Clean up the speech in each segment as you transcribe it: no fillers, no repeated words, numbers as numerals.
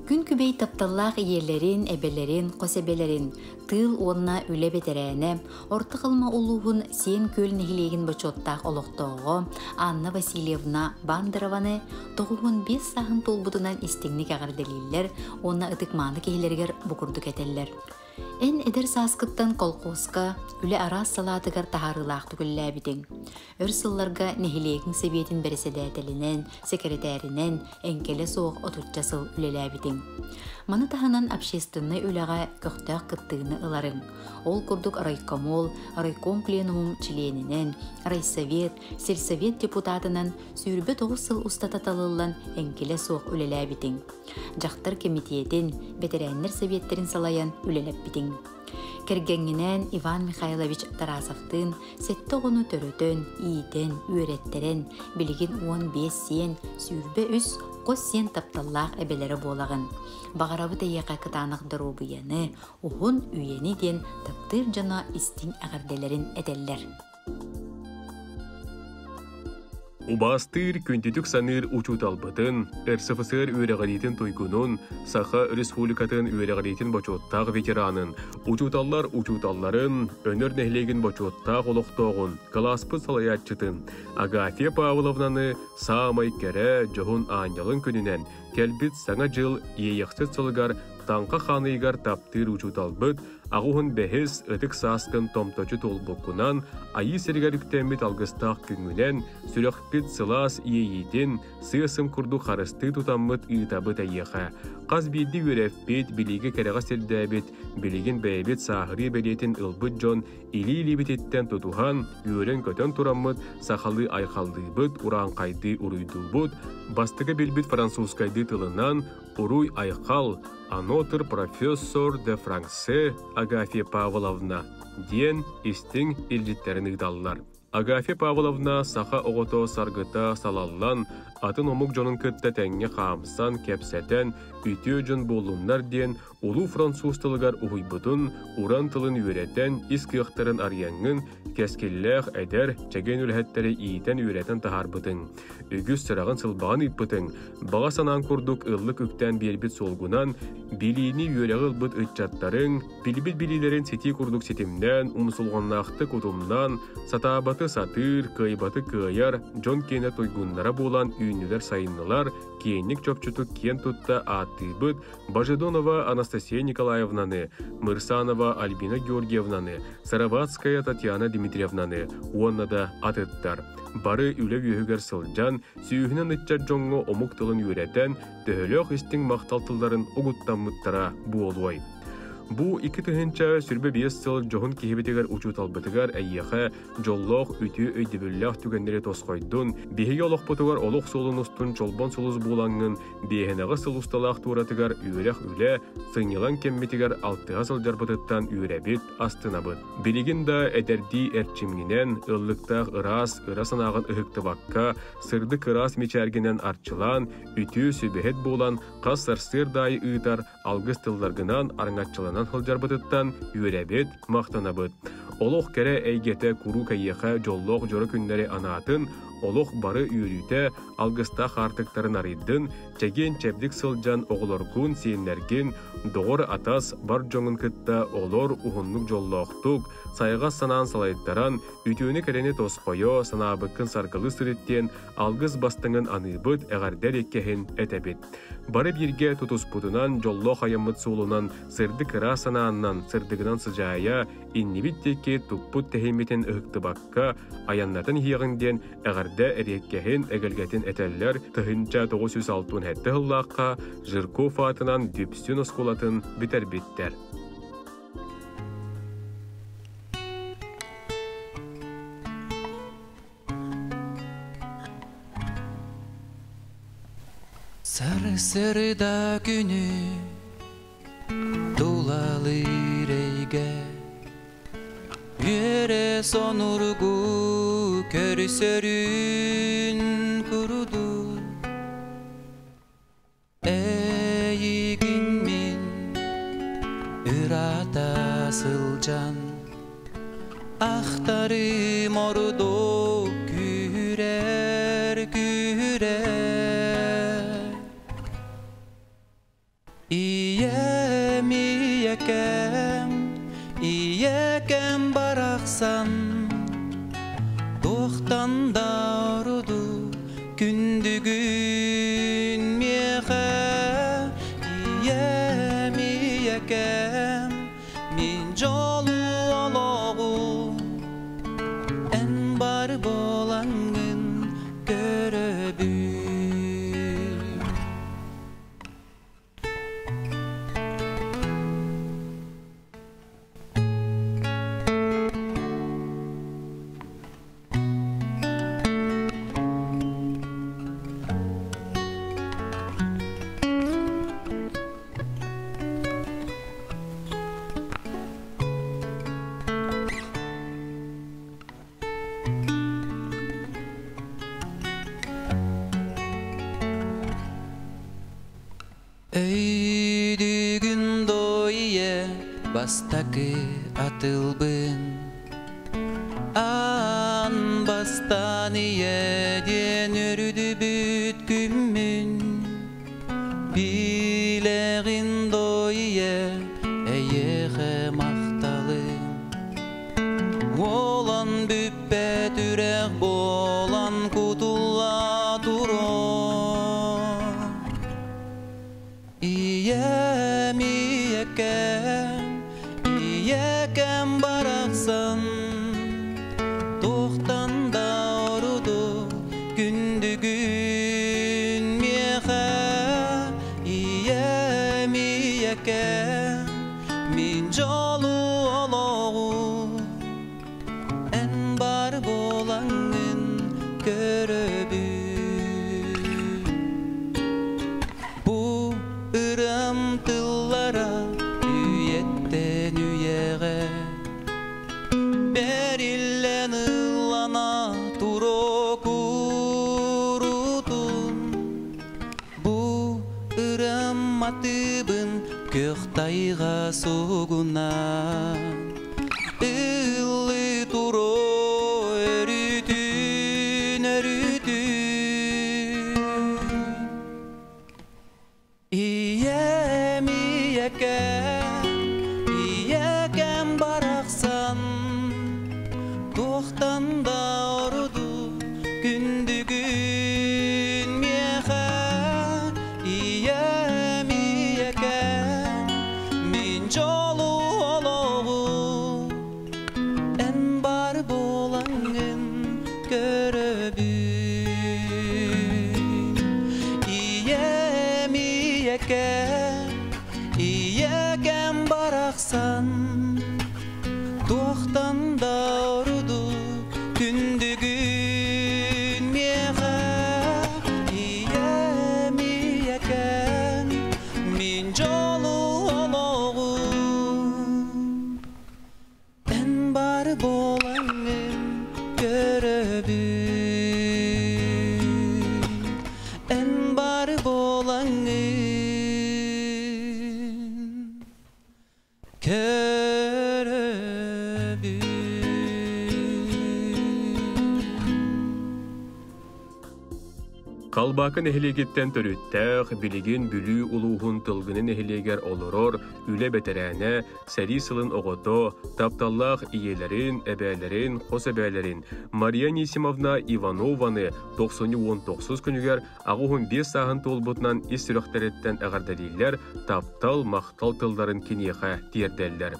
Күн күбэй тапталлаах ийэлэрин, эбэлэрин, хос эбэлэрин, тыыл уонна үлэ бэтэрээнэ, Орто Халыма улууһун Сиэн Күөл нэһилиэгин бочуоттаах олохтооҕо Анна Васильевна Бандерованы 95 сааһын туолбутунан истиҥник эҕэрдэлииллэр уонна ытык-мааны киһилэригэр бу курдук этэллэр. Эн эдэр сааскыттан колхуоска үлэ араас салаатыгар таһаарыылаахтык үлэлээбитиҥ. Өр сылларга нэһилиэгиҥ сэбиэтин бэрэссэдээтэлинэн, сэкирэтээринэн эҥкилэ суох отучча сыл үлэлээбитиҥ. Маны таһынан общественнай үлэҕэ көхтөөх кыттыыны ыларыҥ. Ол курдук райкомол, райком пленумун чилиэнинэн, райсовет, сельсовет депутатынан 29 сыл устата талыллан эҥкилэ суох үлэлээбитиҥ. Дьахтар кэмитиэтин, бэтэрээннэр сэбиэттэрин салайан үлэлэппитиҥ. Кэргэҥҥинээн Иван Михайлович Тарасовтыын сэттэ оҕону төрөтөн, иитэн, үөрэттэрэн, билигин 15 сиэн, 23 хос сиэн тапталлаах эбэлэрэ буолаҕын. Баҕарабыт эйиэхэ кытаанах доруобуйаны, уһун үйэни диэн таптыыр дьоно истиҥ эҕэрдэлэрин этэллэр. Убаастыыр, күндүтүк саныыр учууталбытын, РСФСР үөрэҕириитин туйгунун, Саха Республикатын үөрэҕириитин бочуоттаах ветеранын, учууталлар учууталларын, Өнөр нэһилиэгин бочуоттаах олохтооҕун, кылааспыт салайааччытын Агафья Павловнаны саамай кэрэ, дьоһун аанньалын күнүнэн кэлбит Саҥа дьыл Иэйэхсит сылыгар Таҥха хаан ыйыгар таптыыр учууталбыт Аҕуһун бэһис ытык сааскын томточу туолбуккунан, айыы сиригэр үктэммит алгыстаах күҥҥүнэн, сүрэхпит сылаас иэйиитин, сыа-сым курдук харыстыы тутаммыт ыытабыт эйиэхэ. Хас биирдии үөрэппит, билиигэ кэрэҕэ сирдээбит, билигин бэйэбит сааһырыы бэлиэтин ылбыт дьон илии-илиибититтэн тутуһан, үөрэн-көтөн тураммыт сахалыы айхаллыыбыт, урааҥхайдыы уруйдуубут, бастакы билбит французскайдыы тылынан Уруй-айхал, анотр профессор де Франце Агафья Павловна диэн истиҥ илдьиттэрин ыыталлар. Агафья Павловна саха оҕото саргыта салаллан, атын омук дьонун кытта тэҥҥэ хаамсан, кэпсэтэн, үтүө дьон буоллуннар диэн улуу француз тылыгар уһуйбутун, уран тылын үөрэтэн, ис кыахтарын арыйаҥҥын, кэскиллээх, эдэр, чэгиэн үлэһиттэри иитэн-үөрэтэн таһаарбытыҥ. Үгүс сыраҕын-сылбаҕын ыыппытыҥ, баҕа санаан курдук ыллык үктээн биэрбит суолгунан билиини үөрэҕи ылбыт ыччаттарыҥ, билбит билиилэрин ситии курдук ситимнээн, умсулҕаннаахтык утумнаан, сатаабаты сатыыр, кыайбаты кыайар, дьон киэнэ туйгуннара буолан үүннүлэр-сайыннылар, киэҥник чопчутук киэн тутта ааттыыбыт Божедонова Анастасия Николаевнаны, Мырсанова Альбина Георгиевнаны, Сыроватская Татьяна Дмитриевнаны уонна да атыттар. Бары үлэ үөһүгэр сылдьан, сүүһүнэн ыччат дьоҥҥо омук тылын үөрэтэн, төһөлөөх истиҥ махтал тылларын угуттаммыттара буолуой? Бу 2025 сыл дьоһун киһибитигэр учууталбытыгар эйиэхэ дьоллоох, үтүө өйдөбүллээх түгэннэри тосхойдун, биһиги олохпутугар олох суолун устун чолбон сулус буолаҥҥын, биэһинэҕэ сыл усталаах туоратыгар үөрэх-үлэ, сынньалаҥ кэммитигэр алтыһа сылдьарбытыттан үөрэбит, астынабыт. Билигин да эдэрдии эрчимҥинэн, ыллыктаах ыраас, ыра санааҕын ыһыктыбакка, сырдык ыраас мичээргинэн арчылаан, үтүө сүбэһит буолан, хас сарсыарда аайы ыытар алгыс тылларгынан араҥаччыланан сылдьарбытыттан үөрэбит, махтанабыт. Олох кэрэ эйгэтэ куруук эйиэхэ дьоллоох дьоро күннэри анаатын, олох бары үөрүүтэ, алгыстаах аартыктарын арыйдын, чэгиэн-чэбдик сылдьан оҕолоргун, сиэннэргин, доҕор-атас, бар дьоҥун кытта олор уһуннук дьоллоохтук, сайаҕас санаан салайтаран, үтүөнү-кэрэни тосхойо, санаабыккын саргылыы сырыт диэн алгыс бастыҥын аныыбыт, эҕэрдэ эриэккэһин этэбит. Бары бииргэ тутуспутунан, дьоллоох айаммыт суолунан сырдык ыраас санааннан, сырдыгынан сыдьаайа, иннибит диэки туппут тэһииммитин ыһыктыбакка, айаннатан иһиэҕиҥ диэн эҕэрдэ эриэккэһин, эгэлгэтин этэллэр 1967 сыллаахха Жирков аатынан Дүпсүн оскуолатын бүтэрбиттэр. Сарсырда күнү тулалыыр эйгэ Үөрэ сонургу көрсөрүн курдук Эйигин мин ыраата сылдьан Ахтарым ордук күүрэр күүрэр. Ийэкэм, ийэкэм барахсан Туохтан да ордук күндүгүн миэхэ Ийэм, ийэкэм, мин дьолу олоҕу Эн бар буолаҥҥын көрөбүн. Өйдүгүн дойе бастакы атылбын Аан бастаан ийэ диэн өрүдүбүт күммүн Билэҕин дойе эйиэхэ махталым Уолан бүппэт үрэх буолан кутулла турар Ийэм, ийэкэм, ийэкэм барахсан Туохтан да ордук күндүгүн миэхэ Ийэм, ийэкэм, мин дьолу олоҕу Эн бар буолаҥҥын көрөбүн. Бу ырыам тыллара үйэттэн үйэҕэ бэриллэн ыллана туруо куруутун. Бу ырыам матыыбын күөх тайҕа сугуна ыллыы туруо өрүүтүн өрүүтүн. Ийэм, ийэкэм, ийэкэм барахсан Туохтан да ордук күндүгүн миэхэ Ийэм, ийэкэм, мин дьолу олоҕу Эн бар буолаҥҥын көрөбүн. Ийэм, ийэкэм, ийэкэм барахсан Туохтан да ордук күндүгүн миэхэ Ийэм, ийэкэм, мин дьолу олоҕу Эн бар буолаҥҥын көрөбүн. Эн бар буолаҥҥын көрөбүн. Халбаакы нэһилиэгиттэн төрүттээх, билигин Бүлүү улууһун Тылгыны нэһилиэгэр олорор үлэ бэтэрээнэ, сэрии сылын оҕото, тапталлаах ийэлэрин, эбээлэрин, хос эбээлэрин Мария Анисимовна Иванованы 99 күнүгэр 85 сааһын туолбутунан ис сүрэхтэриттэн эҕэрдэлииллэр, таптал, махтал тылларын киниэхэ тиэрдэллэр.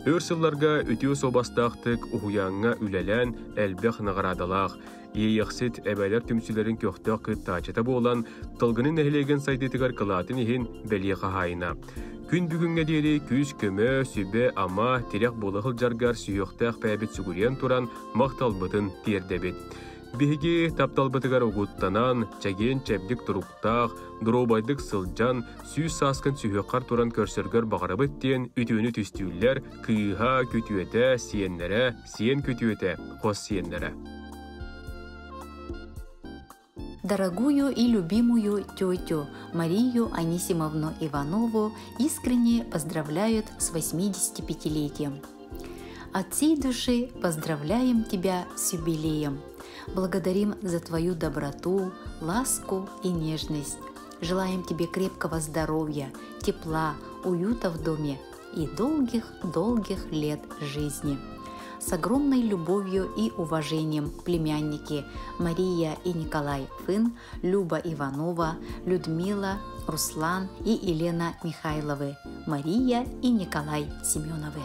Өр сылларга үтүө суобастаахтык уһуйааҥҥа үлэлээн элбэх наҕараадалаах, Иэйэхсит эбээлэр түмсүүлэрин көхтөөх кыттааччыта буолан, Тылгыны нэһилиэгин сайдыытыгар кылаатын иһин бэлиэ хаһаайына. Күн бүгүҥҥэ диэри күүс-көмө, сүбэ-ама, тирэх буола сылдьаргар сүһүөхтээх бэйэбит сүгүрүйэн туран махталбытын тиэрдэбит. Биһиги тапталбытыгар угуттанан, чэгиэн-чэбдик туруктаах, доруобайдык сылдьан, 100 сааскын сүһүөххэр туран көрсөргөр баҕарабыт диэн үтүөнү түстүүллэр кыыһа, күтүөтэ, сиэннэрэ, сиэн күтүөтэ, хос сиэннэрэ. Дорогую и любимую тетю Марию Анисимовну Иванову искренне поздравляют с 85-летием. От всей души поздравляем тебя с юбилеем. Благодарим за твою доброту, ласку и нежность. Желаем тебе крепкого здоровья, тепла, уюта в доме. и долгих-долгих лет жизни. С огромной любовью и уважением племянники Мария и Николай Фын, Люба Иванова, Людмила, Руслан и Елена Михайловы, Мария и Николай Семеновы.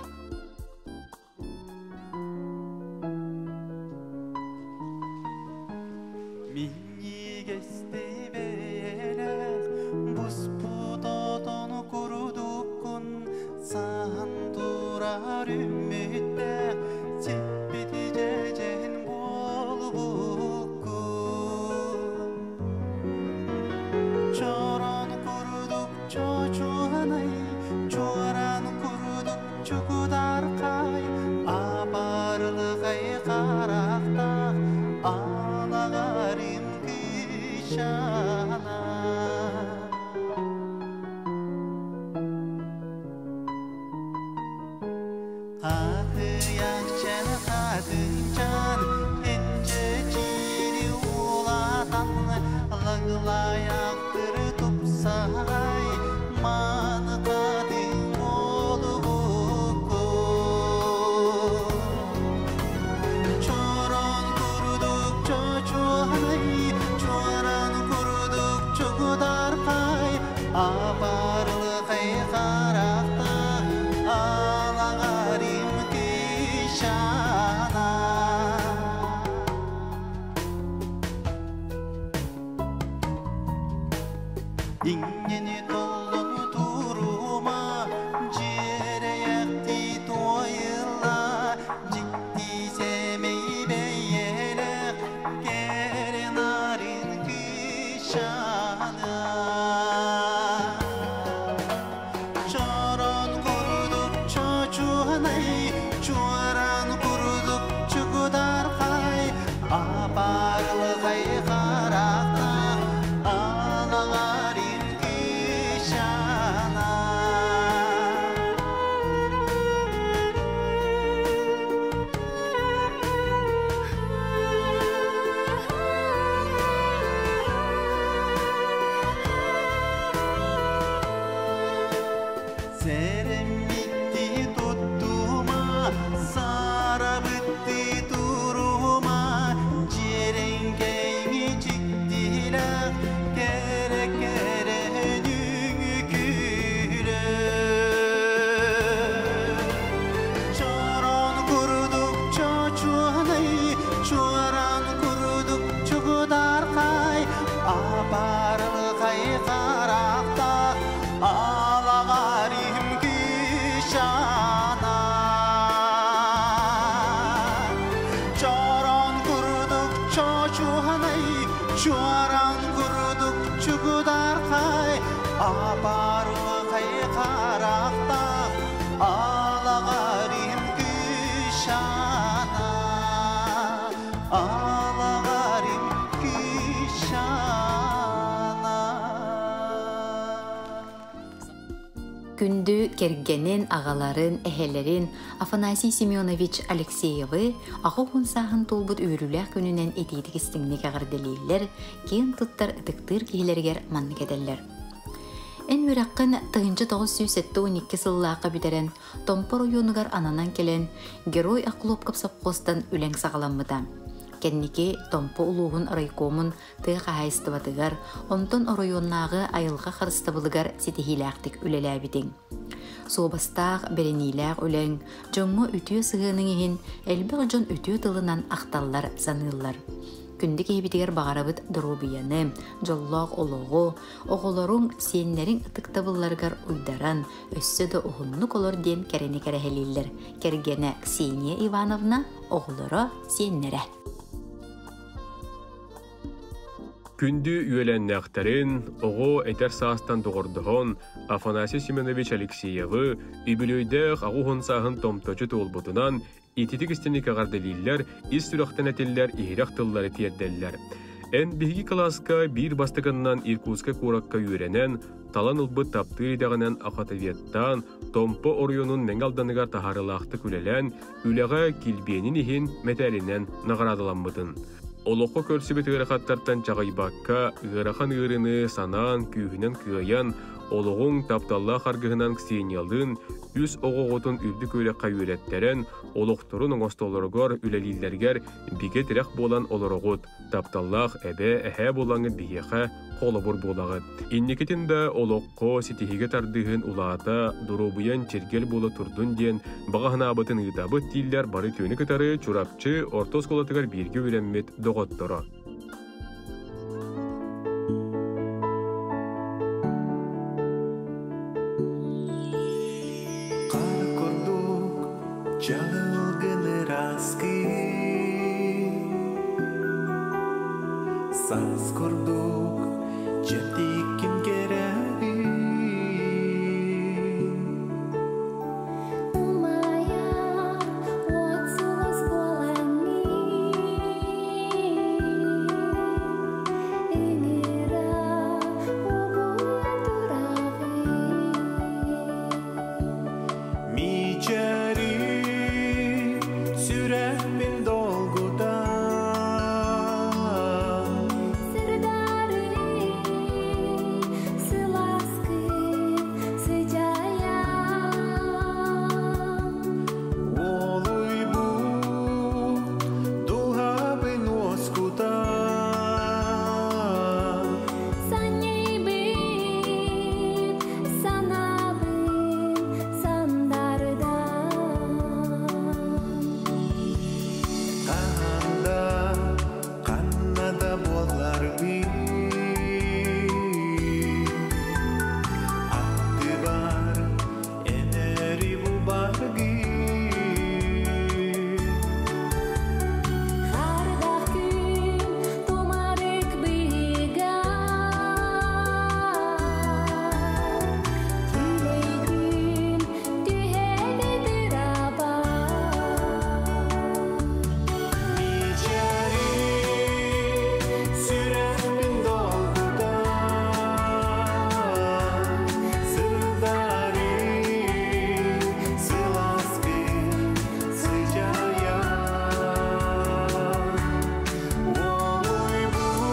Күндү кэргэнин, аҕаларын, эһэлэрин Афанасий Семенович Алексеевы аҕа уһун сааһын туолбут үөрүүлээх күнүнэн итиитик истиҥник эҕэрдэлииллэр, киэн туттар ытыктыыр киһилэригэр маннык этэллэр. Эн үөрэххин 1972 сыллаахха бүтэрэн, Томпо оройуонугар ананан кэлэн, Герой Охлопков сопхуостан үлэҥ саҕаламмыта. Кэнники Томпо улууһун райкомун тыа хаһаайыстыбатыгар, онтон оройуоннааҕы айылҕа харыстабылыгар ситиһиилээхтик үлэлээбитиҥ. Суобастаах, бэриниилээх үлэҥ, дьоҥҥо үтүө сыһыаныҥ иһин элбэх дьон үтүө тылынан ахталлар, саныыллар. Күндү киһибитигэр баҕарабыт доруобуйаны, дьоллоох олоҕу, оҕолоруҥ, сиэннэриҥ ытыктабылларыгар уйдаран, өссө да уһуннук олор диэн кэрэни кэрэһэлииллэр. Кэргэнэ Ксения Ивановна, оҕолоро, сиэннэрэ. Күндү үөлээннээхтэрин, оҕо этэр саастан доҕордоһон, Афанасий Семенович Алексеевы үбүлүөйдээх аҕыс сааһын томточу туолбутунан ититик истиҥник эҕэрдэлииллэр, ис сүрэхтэн этиллэр иһирэх тыллары тиэрдэллэр. Эн биһиги кылааска биир бастакыннан Иркутскай куоракка үөрэнэн, талан ылбыт таптыыр идэҕинэн охотоведтаан, Томпо оройуонун Мэҥэ Алданыгар таһаарыылаахтык үлэлээн, үлэҕэ килбиэнин иһин мэтээлинэн наҕараадаламмытын. Олоххо көрсүбүт ыарахаттартан чаҕыйбакка, ыарахан ыарыыны санаан, күүһүнэн кыайан, олоҕуҥ тапталлаах аргыһынан Ксениялыын Үс оҕоҕутун үрдүк үөрэххэ үөрэттэрэн, олохторун оҥостоллоругар, үлэлииллэригэр бигэ тирэх буолан олороҕут. Тапталлаах эбээ, эһээ буолаҥҥыт биһиэхэ холобур буолаҕыт. Инникитин да олоххо ситиһиигэ тардыһын улаата, доруобуйан чиргэл буола турдун диэн баҕа санаабытын ыытабыт дииллэр бары түүнү кытары Чурапчы орто оскуолатыгар бииргэ үөрэммит доҕотторо. Хаар курдук чаҕылгын ыраскыы Саас курдук чэпчикин кэрэбин Умайар уот сулус буолаҥҥын Ыҥыра угуйа тураҕын Мичэри сүрэхпин долгутан Сырдары сылааскын сыдьаайан Уолуйбут дууһабын уоскутан Санньыйбыт санаабын сандардан Хаһан да, ханна да буолларбын Аттыбар эн эри булбаргын Хаардаах күн тумарык быыгар Күүлэй күн түһэбит ырабар Мичэри сүрэхпин долгутан Сырдары сылааскын сыдьаайан Уолуйбут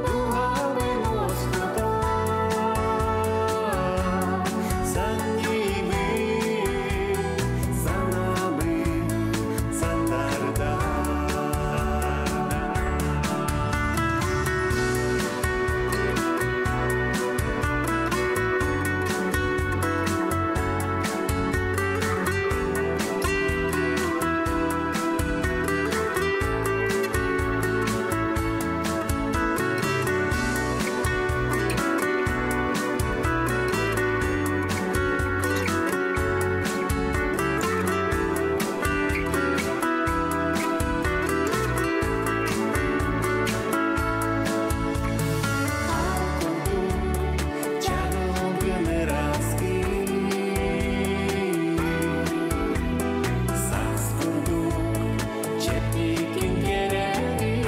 дууһабын уоскутан Санньыйбыт санаабын сандардан Хаар курдук Чаҕылгын ыраскын Саас курдук чэпчикин кэрэҕин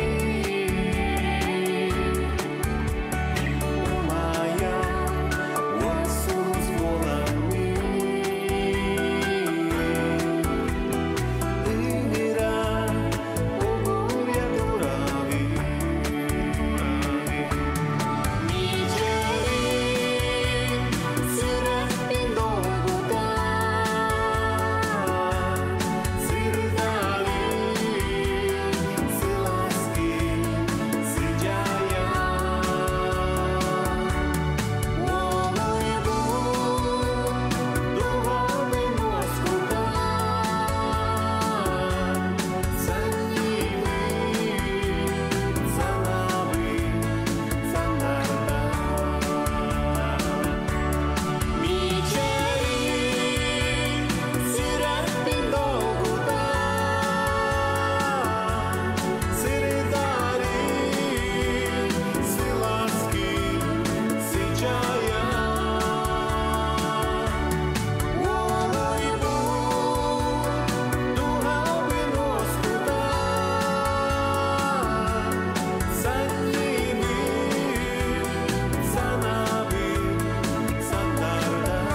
Умайа уот сулус буолаҥҥын Ыҥыра угуйа тураҕын Мичэри сүрэхпин долгутан Сырдары сылааскын сыдьаайан Уолуйбут дууһабын уоскутан Санньыйбыт санаабын сандардан Мичэри сүрэхпин долгутан Сырдары сылааскын сыдьаайан Уолуйбут дууһабын уоскутан Санньыйбыт санаабын сандардан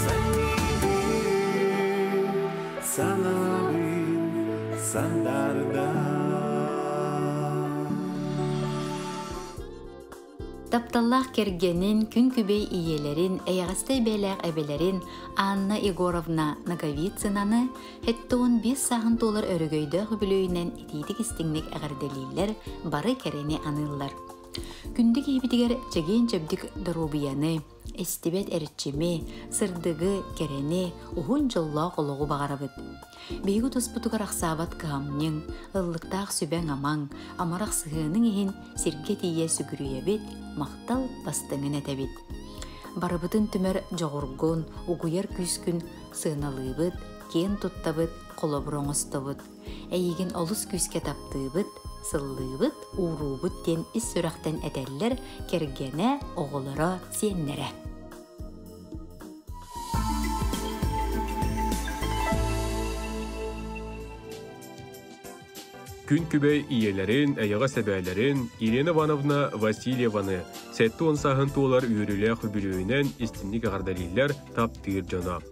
Санньыйбыт санаабын сандардан. Тапталлаах кэргэнин, күн күбэй ийэлэрин, эйэҕэстэй бэйэлээх эбэлэрин Анна Егоровна Ноговицынаны 75 сааһын туолар өрөгөйдөөх үбүлүөйүнэн итиитик-истиҥник эҕэрдэлииллэр, бары кэрэни аныыллар. Күндү киһибитигэр чэгиэн-чэбдик доруобуйаны, эстибэт эрчими, сырдыгы, кэрэни, уһун дьоллоох олоҕу баҕарабыт. Биһиги туспутугар ахсаабат кыһамньыҥ, ыллыктаах сүбэҥ-амаҥ, амарах сыһыаныҥ иһин сиргэ тиийэ сүгүрүйэбит, махтал бастыҥын этэбит. Барыбытын түмэр дьоҕургун, угуйар күүскүн сыаналыыбыт, киэн туттабыт, холобур оҥостобут. Эйигин олус күүскэ таптыыбыт, сыллыыбыт, ууруубут диэн ис сүрэхтэн этэллэр кэргэнэ, оҕолоро, сиэннэрэ. Күн күбэй ийэлэрин, эйэҕэс эбээлэрин Елена Ивановна Васильеваны 70 сааһын туолар үөрүүлээх үбүлүөйүнэн истинник эҕэрдэлииллэр таптыыр дьоно.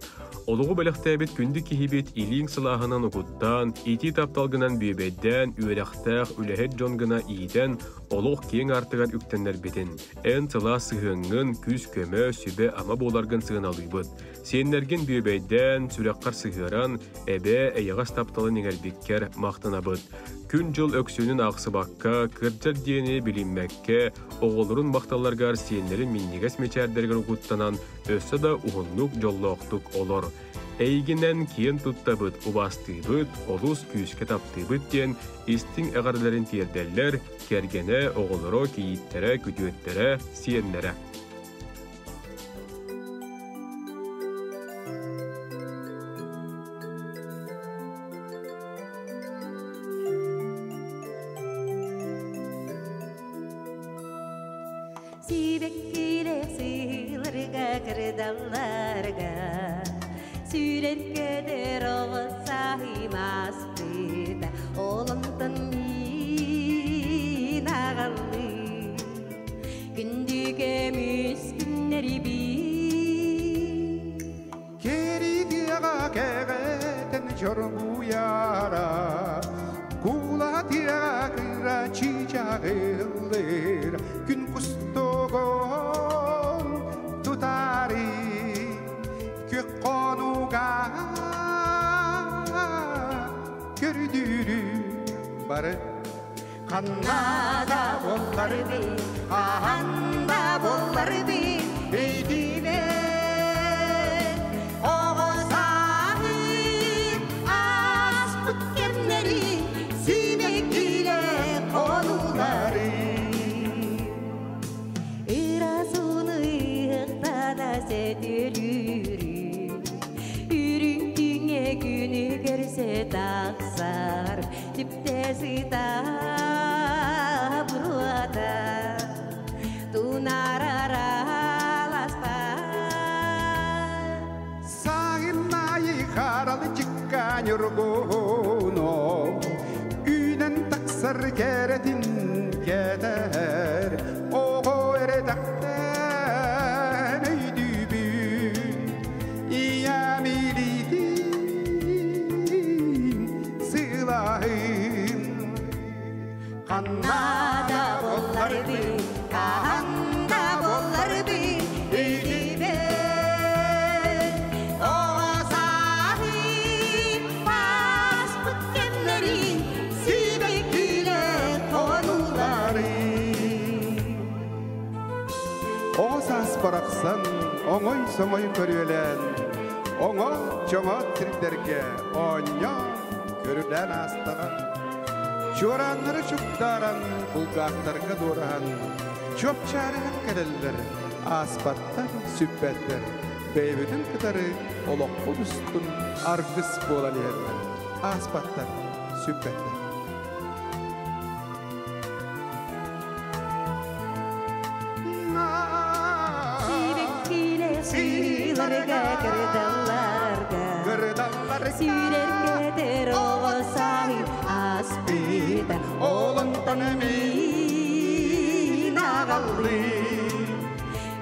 Олоҕу бэлэхтээбит күндү киһибит илииҥ сылааһынан угуттаан, итии тапталгынан бүөбэйдээн, үөрэхтээх, үлэһит дьон гына иитэн, олох киэҥ аартыгар үктэннэрбитин, эн сылаас сыһыаҥҥын, күүс-көмө, сүбэ-ама буоларгын сыаналыыбыт. Сиэннэргин бүөбэйдээн, сүрэххэр сыһыаран, эбээ эйэҕэс тапталын иҥэрбиккэр махтанабыт. Күн-дьыл өксүөнүн аахсыбакка, кырдьар диэни билиммэккэ, оҕолорун махталларыгар сиэннэрин минньигэс мичээрдэригэр угуттанан, өссө да уһуннук дьоллоохтук олор. Эйигинэн киэн туттабыт, убаастыыбыт, олус күүскэ таптыыбыт диэн истиҥ эҕэрдэлэрин тиэрдэллэр кэргэнэ, оҕолоро, кийииттэрэ, күтүөттэрэ, сиэннэрэ. Сибэккилээх сыыларга кырдалларга Сүүрэн көтөр оҕо сааһым ааспыта Ол онтон миин аҕаллыы Күндү көмүс күннэри Кэритиэҕэ кэҕэтэн чоргуйара, Куулатыаҕа кыра чыычааҕыллыр, Күн кустугун тутаары, Күөх хонууга көрдүүрү бары. Ханна да буолларбын, хаһан да буолларбын, өйдүүбүн. Оҕо сааһым ааспыт кэмнэри сибэккилэ хонуулары Ыраас ууну ыһыктана сөтүөлүүрү Үрүҥ күҥҥэ күнү көрсө тахсар Түптэ сыта буруота Тунаарараласпа Сааһыннаайы харалы чыкка ньургуно, Үүнэн тахсар кэрэтин кэтэр, Оҕо эрэдэхтэн өйдүүбүн, Ийэм илиитин сылаһын. Ханна да буолларбын, хаһан да буолларбын, өйдүүбүн. Оҕо сааһым ааспыт кэмнэрин сибэккилэ хонуулары Оҕо саас барахсан оҥой-соҥой көрүөлээн, оҥо чоҥо сирдэргэ оонньоо көрүлээн аастаҕа. Чуорааннары чуктааран, булгаахтарга дуораһан, чуопчаарыһан кэлэллэр, ааспаттар, сүппэттэр, бэйэбитин кытары олохпут устун аргыс буолан иһэллэр, ааспаттар, сүппэттэр. Сибэккилэ сыыларга кырдалларга Сүүрэр көтөр оҕо сааһым ааспыта Ол онтон миин аҕаллыы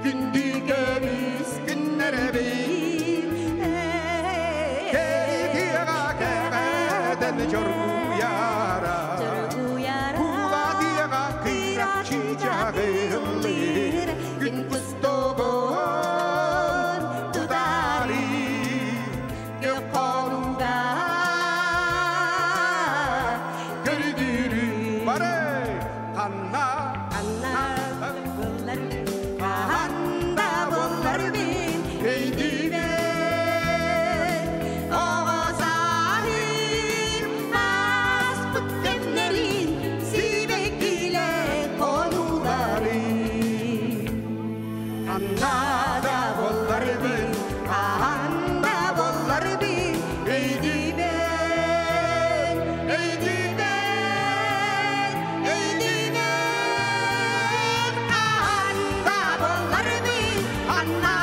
Күндү көмүс күннэрбин Кэритиэҕэ кэҕэтэн чоргуйара, Куулатыаҕа кыра чыычааҕыллыр. Ханна да буолларбын, хаһан да буолларбын, өйдүүбүн, өйдүүбүн, өйдүүбүн. Хаһан да буолларбын, ханна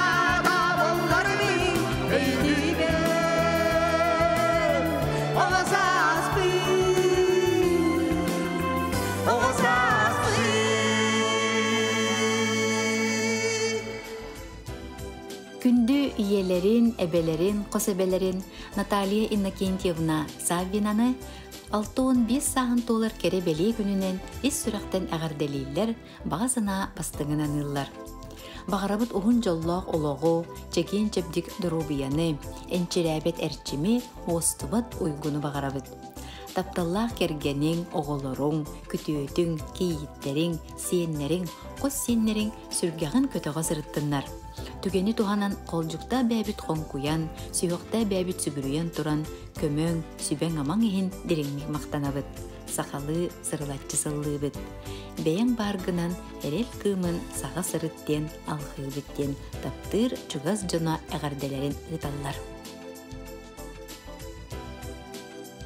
да буолларбын, өйдүүбүн. Оҕо сааспын, оҕо сааспын. Күндү ийэлэрин, эбэлэрин, хос эбэлэрин Наталья Иннокентьевна Саввинаны 65 сааһын туолар кэрэ бэлиэ күнүнэн ис сүрэхтэн эҕэрдэлииллэр, баҕа санаа бастыҥын аныыллар. Баҕарабыт уһун дьоллоох олоҕу, чэгиэн-чэбдик доруобуйаны, энчирээбэт эрчими, уостубат уйгуну баҕарабыт. Тапталлаах кэргэниҥ, оҕолоруҥ, күтүөтүҥ, кийииттэриҥ, сиэннэриҥ, хос сиэннэриҥ сүргэҕин көтөҕө сырыттыннар. Түгэни туһанан холдьуктаа бэйэбит хоҥкуйан, сүһүөхтээ бэйэбит сүгүрүйэн туран, көмөҥ, сүбэҥ-амаҥ иһин дириҥник махтанабыт. Сахалыы сырылаччы сыллыыбыт. Бэйэҥ бааргынан эрэл кыымын саҕа сырыт диэн алҕыыбыт диэн таптыыр чугас дьоно эҕэрдэлэрин ыыталлар.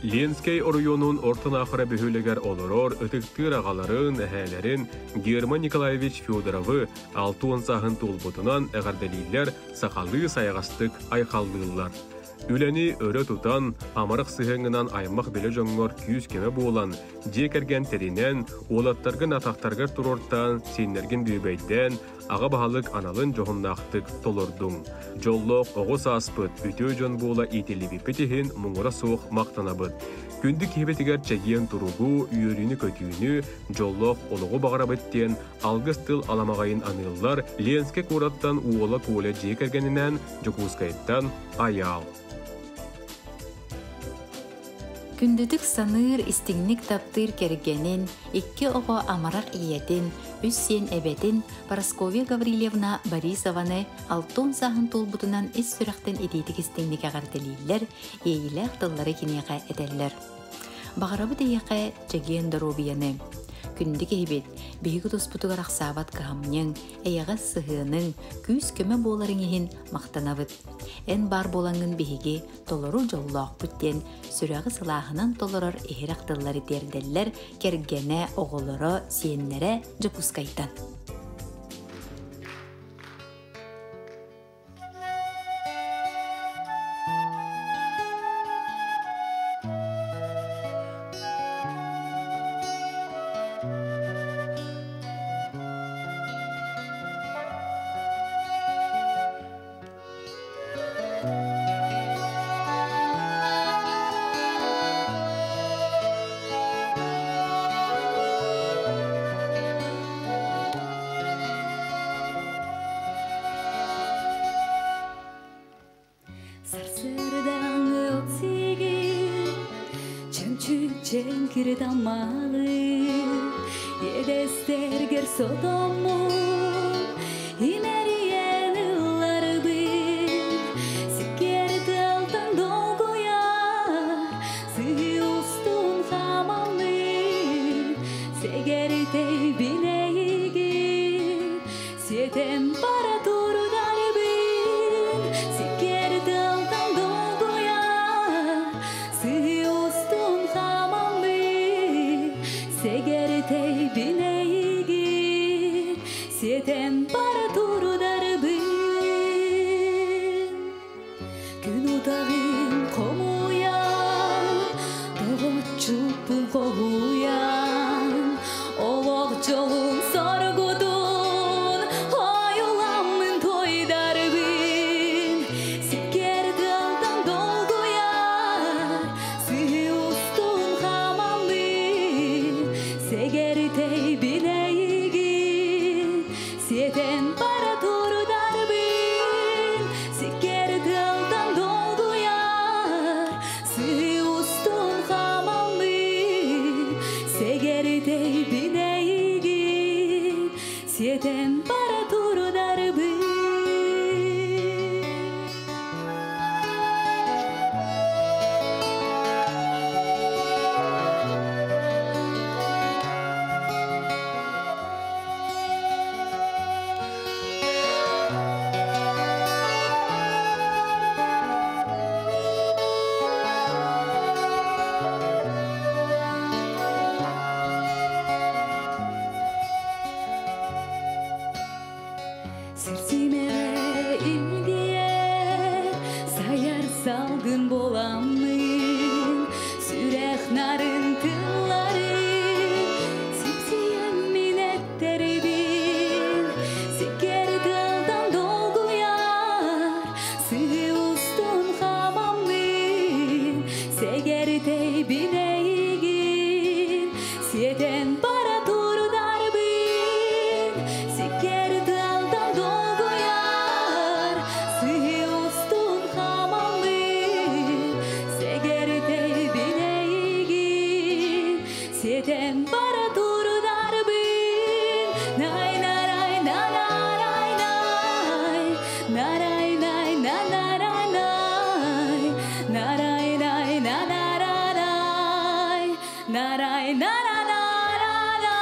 Ленскэй оройуонун Орто Наахара бөһүөлэгэр олорор ытыктыыр аҕаларын, эһээлэрин Герман Николаевич Федоровы 60 сааһын туолбутунан эҕэрдэлииллэр, сахалыы сайаҕастык айхаллыыллар. Үлэни өрө тутан, амарах сыһыаҥҥынан аймах билэ дьоҥҥор күүс-көмө буолан, дьиэ кэргэн тэринэн, уолаттаргын атахтаргар туруортаан, сиэннэргин бүөбэйдээн, аҕа баһылык аналын дьоһуннаахтык толордуҥ. Дьоллоох оҕо сааспыт, үтүө дьон буола иитиллибиппит иһин муҥура суох махтанабыт. Күндү киһибитигэр чэгиэн туругу, үөрүүнү-көтүүнү, дьоллоох олоҕу баҕарабыт диэн алгыс тыл аламаҕайын аныыллар Ленскэй куораттан уола Коля дьиэ кэргэнинээн Дьокуускайтан Айаал. Күндүтүк саныыр, истиҥник таптыыр кэргэнин, икки оҕо амарах ийэтин, үс сиэн эбэтин Парасковья Гаврильевна Борисованы 60 сааһын туолбутунан ис сүрэхтэн итиитик истиҥник эҕэрдэлииллэр, иэйиилээх тыллары киниэхэ этэллэр. Баҕарабыт эйиэхэ чэгиэн доруобуйаны. Күндү киһибит, биһиги туспутугар ахсаабат кыһамньыҥ, эйэҕэс сыһыаныҥ, күүс-көмө буоларыҥ иһин махтанабыт. Эн баар буолаҥҥын биһиги толору дьоллоохпут диэн сүрэҕи сылааһынан толорор иһирэх тыллары тиэрдэллэр кэргэнэ, оҕолоро, сиэннэрэ Дьокуускайтан. Сарсыардаҥҥы от сиигин, чөмчүүк чэҥкир таммаҕы, иэдэстэргэр сотоммун, имэрийэн ылларбын, сиккиэр тыалтан долгуйар, сыһыы устун хаамаммын, сэгэртэй билэйигин, сиэтэн бара турдарбын, сиккиэр тыалтан долгуйар, сыһыы устун хаамаммын, сэгэртэй билэйигин, сиэтэн бара турдарбын. Күн утаҕын хомуйан, доҕоччуппун хоһуйан, олох дьолун соргутун, ойуламмын тойдарбын, сиккиэр тыалтан долгуйар, сыһыы устун хаамаммын, сэгэртэй билэйигин, сиэтэн бара турдарбын, сиккиэр тыалтан долгуйар, сыһыы устун хаамаммын, сэгэртэй билэйигин, сиэтэн бара турдарбын. Сирсимере илгиер, Саяр салгын боламын, Сүрэх нарын тылларын, Сипсиен минеттерибин, Сикер тылдан долгуяр, Сыы устун хамамын, Сегертей бинейгин, Сиэтен бара турдарбын, Сикер тылдан долгуяр, Сыы устун хамамын, Сегертей бинейгин, Сиэтен бара турдарбын, Най нарай на нарай най, Нарай най на нарай най, Нарай най на нарай най, Нарай нара нара на.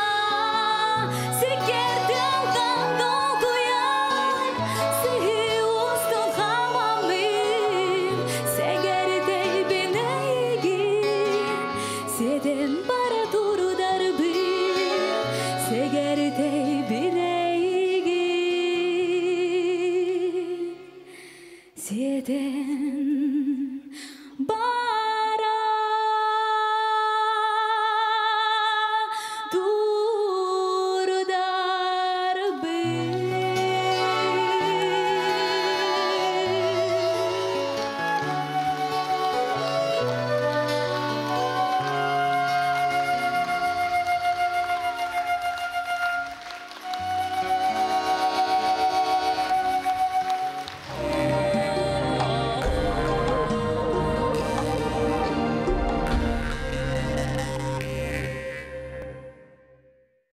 Сикер тылдан долгуяр, Сыы устун хамамын, Сегертей бинейгин, Сиэтен бара турдарбын, Сегертей бинейгин, Сиэтен